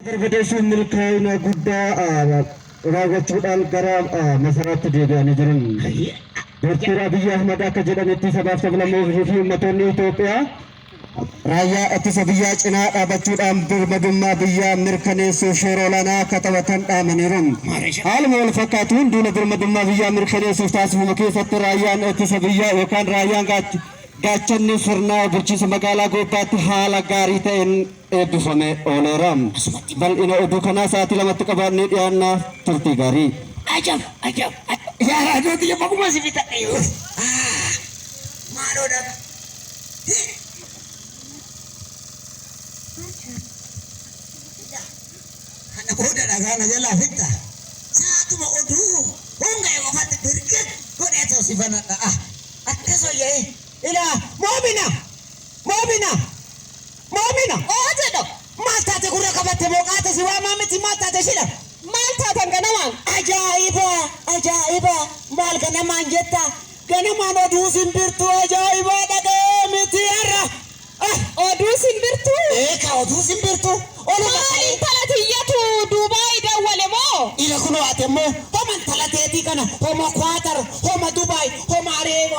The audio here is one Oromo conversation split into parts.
Barbadeessuun milkaa'ina guddaa raawwachuudhaan gara masaraatti deebi'anii jiran. Dooktar Abiyyi Ahmad akka jedhanitti sabaaf sablammoonni fi uummattoonni Itoophiyaa raayyaa ittisa biyyaa cinaa dhaabachuudhaan birmadummaa biyyaa mirkaneessuuf shoora olaanaa akka taphatan dhaamaniiru. Haaluma wal fakkaatuun duula birmadummaa biyyaa mirkaneessuuf taasifamu keessatti raayyaan ittisa biyyaa yookaan raayyaan gaachanni sirnaa bulchiinsa magaalaa Goobbaatti haala gaarii ta'een eebbifamee ooleera. Bal'ina oduu kanaa sa'aatii 2tti qabaannee dhiyaanna turtii gaarii. Ajab! Ajab! Yaa raajoo tiyya baguma si bitadhe yoo. Maaloo dhaga. Kana booda dhagaa na jalaa fixxa. Sa'aatuma oduu honga'e qofatti birgid godhee too si banadha. Akkas wayya ilaa moomina! Moomina! Moomina! Oo jedha. Maal taate gurra qabatte moo qaata si waamaa miti maal taate shila? Maal taatan ganamaan? Ajaa'iba! Ajaa'iba! Maal ganamaan jetta? Ganamaan oduu simbirtuu ajaa'ibaa dhaga'ee miti har'a. Ah! Oduu simbirtuu? Eekaa oduu simbirtuu. Oluma Maal ka'ee. intala tiyyatu Duubaay dawwale moo? Ila kunoo ati immoo homa intala teetii kana homa Kwaatar, homa Dubaay, homa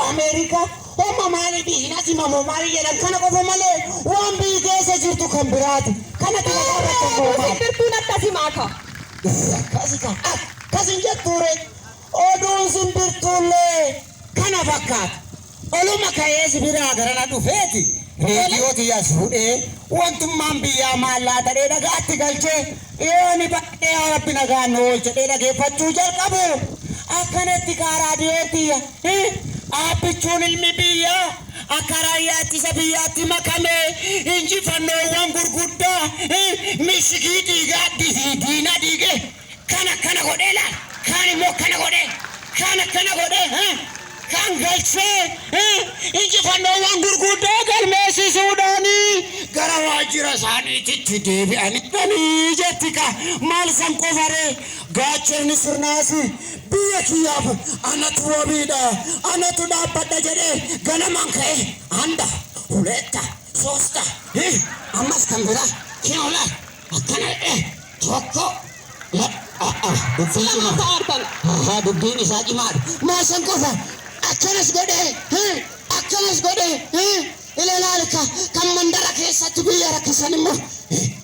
Ameerikaa, homa maalii biizinasii himamoo maalii jedhan kana qofa malee waan biyyi keessa jirtu kan biraati. Kanatti na Maarree gaafatta oduu immoo maali? simbirtuun akkas himaa ka. Akkasi ka akkas hin jettuure oduun simbirtuullee kana fakkaata. Oluma ka'ee si biraa garana dhufeeti reediyoo tiyyas fuudhee wantummaan biyyaa maal laata dhee dhagaatti galchee yooni baay'ee yaa rabbi nagaan nu oolche dhee dhageeffachuu jalqabu akkanatti kaa raadiyoon tiyya Aabbichuun ilmi biyyaa akka raayyaa ittisa biyyaatti makamee injifannoowwan gurguddaa mishigii diigaa diina diigee kan akkana godhee laal kaan immoo akkana godhee kaan akkana godhee kan galchee injifannoowwan gurguddaa galmeessisuudhaan gara waajjira isaaniititti deebi'anii jetti ka maal san qofaree gaachanni sirnaas biyya kiyyaaf anatu wabiidha anatu dhaabbadha jedhee ganamaan ka'ee anda huletta soosta ammas kan biraa kinoo laal akkana jedhee tokko dubbiin Sila maal cimaadha. ta'aa jirtan? Ahaa dubbiin isaa cimaadha. Maal san qofa akkanas godhee akkanas godhee ila ilaalika kan mandara keessatti biyya rakkisan immoo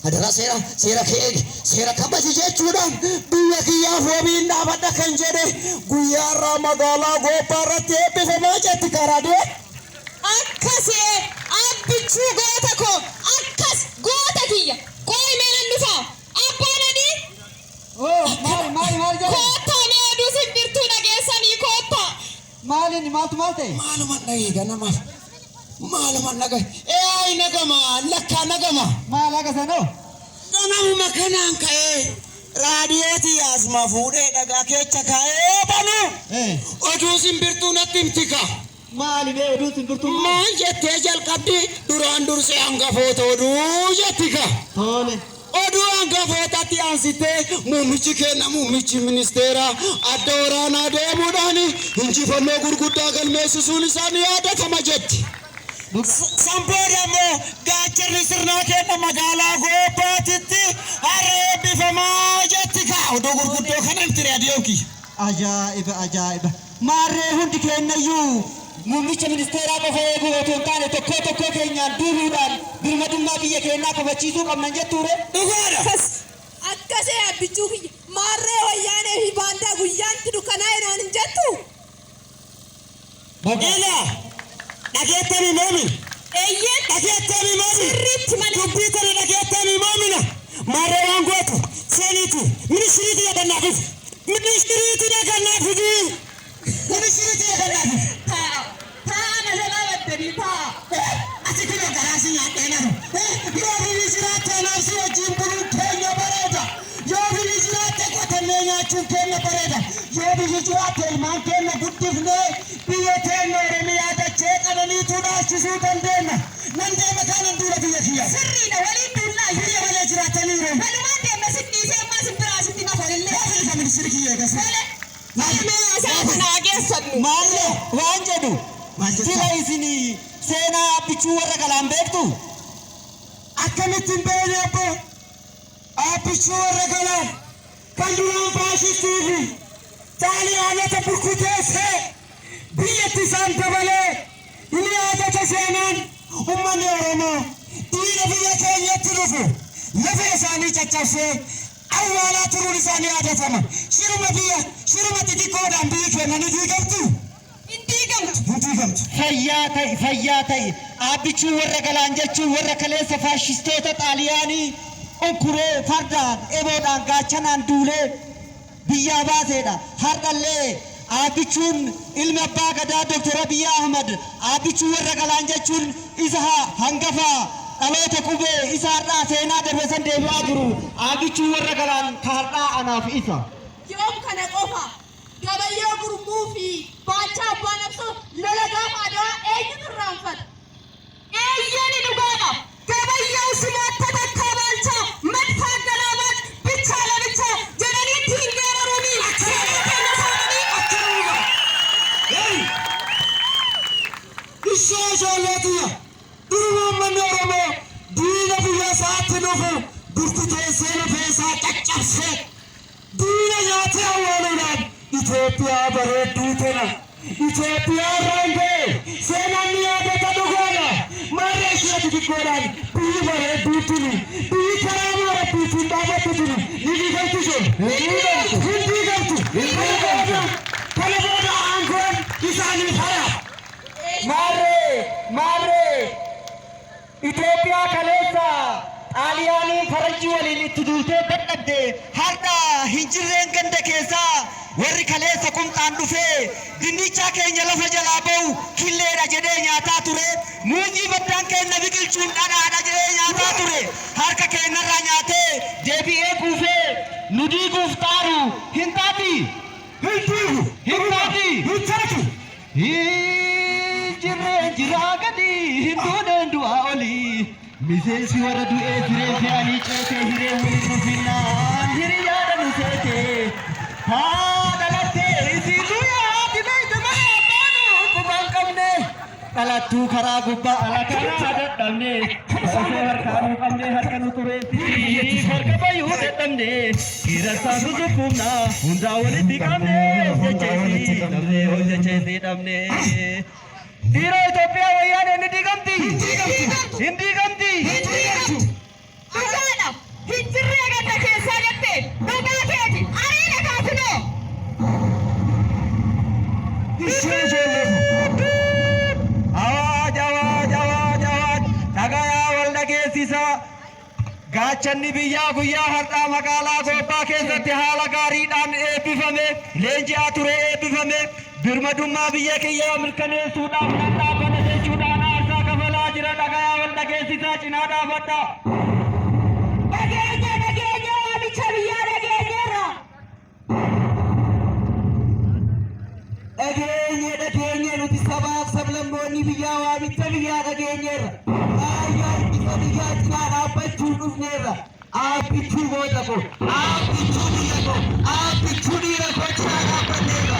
adaraa seera seera kee eegi seera kabaji jechuudhaan biyya kiyyaaf wabiin dhaabadha kan jedhe guyyaa irraa magaalaa Goobbaa irratti eebbifamaa jetti karaa Akkas ee Abbichuu goota koo akkas goota kiyya qooyi mee nan dhufaa Abbaa Nadhii Oo maali maali maal jedhan? koottaa mee oduu simbirtuu dhageessanii koottaa. Maali inni maaltu maal ta'e? Maaluman dhagee ganamaaf maaluman dhagaye ee ayi nagama lakkaa nagama. Maal haga sanoo? Ganamuma kanaan ka'ee raadiyoo tiyyaasuma fuudhee dhagaa keecha kaa'ee banu oduu simbirtuu natti himti kaa. Maali mee oduun simbirtuun maali? Maal jettee jalqabdi duraan dursee hangafoota oduu jetti kaa. Tole. Oduu hangafootatti aansitee muummichi keenya muummichi ministeeraa adda waraanaa deemuudhaan injifannoo gurguddaa galmeessisuun isaa ni yaadatama jetti. San booda immoo gaachanni sirnaa keenya magaalaa Goobbaatitti har'a eebbifamaa jetti kaa. Oduu gurguddoo kana himti raadiyoon kiyya. Ajaa'iba ajaa'iba! Maarree hundi keennayyuu muummicha ministeeraa qofa eeguu otoo hin taane tokkoo tokkoo keenyaan duuluudhaan birmadummaa biyya keennaa kabachiisuu qabna hin jettuuree? Dhugaadha! Akkas akkas ee Abbichuu kiyya. Maarree wayyaanee fi baandaa guyyaan itti dukkanaa'e naan hin jettuu? Baga. Ilaa! Dhageettanii moomin? Eeyyeen. Dhageettanii moomin? Sirriitti malee. Dubbii tana dhageettanii moomina? Maarree waan gootu seeniitii ministirii tiyya gad naa fidi. Ministirii tiyya gad naa fidi. Ministirii tiyya gad naa fidi. Taa'a. Taa'a na jalaa baddanii taa'a. Ati kunoo garaa si nyaadhee nafu. Yoo biyyi jiraatte anaaf si wajjin buluun keenya bareeda. Yoo biyyi jiraatte qotannee nyaachuun keenya bareeda. Yoo biyyi jiraatte ilmaan keenya guddifnee biyya teenya Oromiyaa dachee qananiituu dhaalchisuu dandeenna. Nan deema kaa nan duula biyya kiyyaaf. Sirriidha waliin duullaa. Biyya malee jiraattaniiru. Walumaan deemna sin dhiisee ammaa sin biraa asitti hin hafanillee. Naaf ilka ministiri kiyya eegasii. Tole. Tole mee haasaa kana haa geessannu. Maarree waan jedhu Maal jettaa? sila isin seenaa Abbichuu warra Galaan beektuu? Akkamitti hin beekne abboo? Abbichuu warra Galaan kan duraan faashistii fi Xaaliyaanota burkuteessee biyyatti isaan dabalee ni yaadata seenaan. Uummanni Oromoo diina biyya keenyatti dhufu lafee isaanii caccabsee awwaalaa turuun isaanii yaadatama. Shiruma biyya shiruma xixiqqoodhaan biyyi keenya ni diigamtu. Hin diigamtu. Hin diigamtu. Fayyaa ta'i, fayyaa ta'i. Abbichuu warra Galaan jechuun warra kaleessa faashistoota Xaaliyaanii unkuree fardaan, eboodhaan, gaachanaan duulee biyyaa baaseedha. Har'allee Abbichuun ilmi abbaa gadaa Dr. Abiy Ahmad, Abbichuu warra Galaan jechuun isa hangafa dhaloota qubee, isa har'aa seenaa darbe san deebi'aa jiru. Abbichuu warra Galaan ka har'aa anaaf isa. Yoom kana qofa? Gabayyoo Gurmuu fi Baachaa Abbaa Nabsoo lola gaafa Adawaa eenyutu irraanfata? Eeyyeni, dhugaadha. Gabayyoo simaatta takkaa Baalchaa madfaa galaabaat ብቻ ለብቻ jedhanii ittiin geeraruuni seenaa keenya saamanii. Ishee ijoollee tiyya, duruma uummanni Oromoo diina biyya isaatti dhufu burkuteessee lafee isaa caccabsee diina nyaatee awwaaluudhaan Itoophiyaa bareedduu tana Itoophiyaa irraan ga'e seenaan ni yaadata, dhugaadha. Maarree ishee xixiqqoodhaan biyyi bareedduu tuni, biyyi karaa rabbiitiin dhaabattu tuni ni diigamtu isheen. Hin diigamtu. Kana booda aangoon isaaniif hara. Maarree, maarree, Itoophiyaa kaleessa Xaaliyaanii faranjii waliin itti duultee dadhabde, har'a hin jirreen ganda keessaa warri kaleessa qumxaan dhufee dinnichaa keenya lafa jalaa ba'u killeedha jedhee nyaataa ture, muuzii baddaan keenya biqilchuun dhadhaadha jedhee nyaataa ture, harka keenyarraa nyaatee deebi'ee kuufee nu diiguuf xaaru hin taati. Hin diigu. Hin taati. Hin taatu. Hin jirreen jiraa gadi, hin duuneen du'aa olii. Miseensi warra du'ee firee fe'anii ceetee hiree waliin nufinnaan hiriyaadha nu seete. Haa dhalattee isiituu yaati beekte malee abbaanu quban qabne. Dhalattuu karaa gubbaa ala karaa dadhabne. Osoo harkaa nu qabne harka nu tureessi. Harka bayyuu dadhabne. Dhiirarsaa nu sukkuumna hundaa walitti qabne hojjecheesi dhabne, hojjecheesi dhabne. Dhiiroo, Itoophiyaa wayyaaneen ni diigamti. Hin diigamti. Dhugaadha. Hin jirree ganda keessaa jette dhugaa keeti. Ariina kaasinoo. Ishee ijoollee. Awaaj, awaaj, awaaj, awaaj! Dhagayaa, wal dhageessisaa. Gaachanni biyyaa guyyaa har'aa magaalaa Goobbaa keessatti haala gaariidhaan eebbifame, leenji'aa ture eebbifame, birmadummaa biyya kiyyaa mirkaneessuudhaaf nan dhaabbata jechuudhaan aarsaa kafalaa jira. Dhagayaa, wal dhageessisaa, cinaa dhaabadha. Dhageenya, dhageenya, waamicha biyyaa dhageenyeerra. Dhageenye, dhageenye, nuti sabaaf sablammoonni biyyaa waamicha biyyaa dhageenyeerra. Raayyaa ittisa biyyaa cinaa dhaabbachuun dhufneerra. Abbichuu goota koo, abbichuu biyya koo, abbichuu dhiira koo cinaa dhaabbanneerra.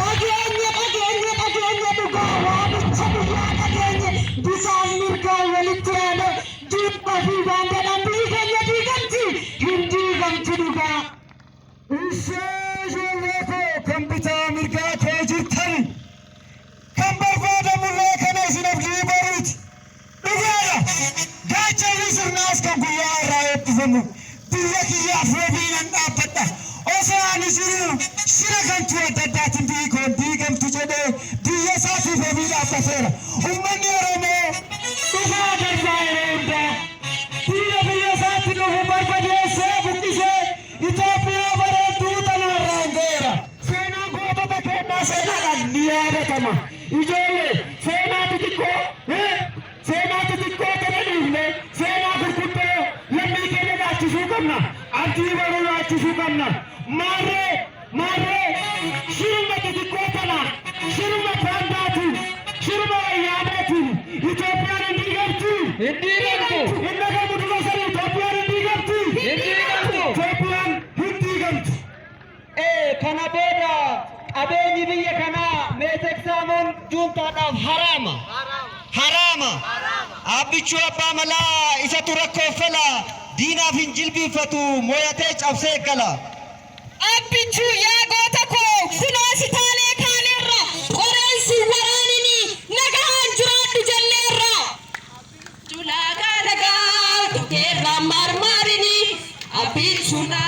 Dhageenye, dhageenye, dhageenye, dhugaa waamicha biyyaa dhageenye. Bisaan mirgaan walitti yaane duudhaa fi baandaadhaan biyyi keenya diigamti. Hin diigamtu dhugaa. Ishee ijoollee koo, kan bitaa mirgaa koo jirtan, kan barbaadamullee kana isin abdii baruuti. Dhugaadha. Gaachanni sirnaas kan guyyaa irraa eebbifamu biyya kiyyaaf wabii nan dhaabbadha. Osoo ani jiruu shira gantuu adda addaatiin biyyi koo diigamtu jedhee biyya isaatiif wabii dhaabbateera. Uummanni Oromoo dhugaa darbaa yeroo hundaa biyya biyya isaatti dhufu barbadeessee buqqisee Itoophiyaa bareedduu tanarraan ga'eera. Seenaan gootota keenyaa seenaadhaan ni yaadatama. Ijoollee, seenaa xixiqqoo, seenaa xixiqqoo kana dhiifne seenaa gurguddoo lammii keenya nyaachisuu qabna. Abdii baruu nyaachisuu qabna. Maarree, maarree, shiruma xixiqqoo kana, shiruma baandaatiin, shiruma wayyaaneetiin Itoophiyaan hin diigamtu. Hin diigamtu. Hin dhagamu dura sanii, Itoophiyaan hin diigamtu. Hin diigamtu. Itoophiyaan hin diigamtu. Ee, kana booda qabeenyi biyya kanaa meetek saamuun juuntaadhaaf haraama. Haraama. Abbichuu abbaa malaa isatu rakkoof fala, diinaaf hin jilbiiffatu, moyatee cabsee gala. Abbichuu yaa goota koo, kunoo si taalee kaaneerra, qoreen si waraanini, nagahaan jiraadhu jenneerra. Julaagaa nagaa dhugeerra marmaarini, abbichuu naa.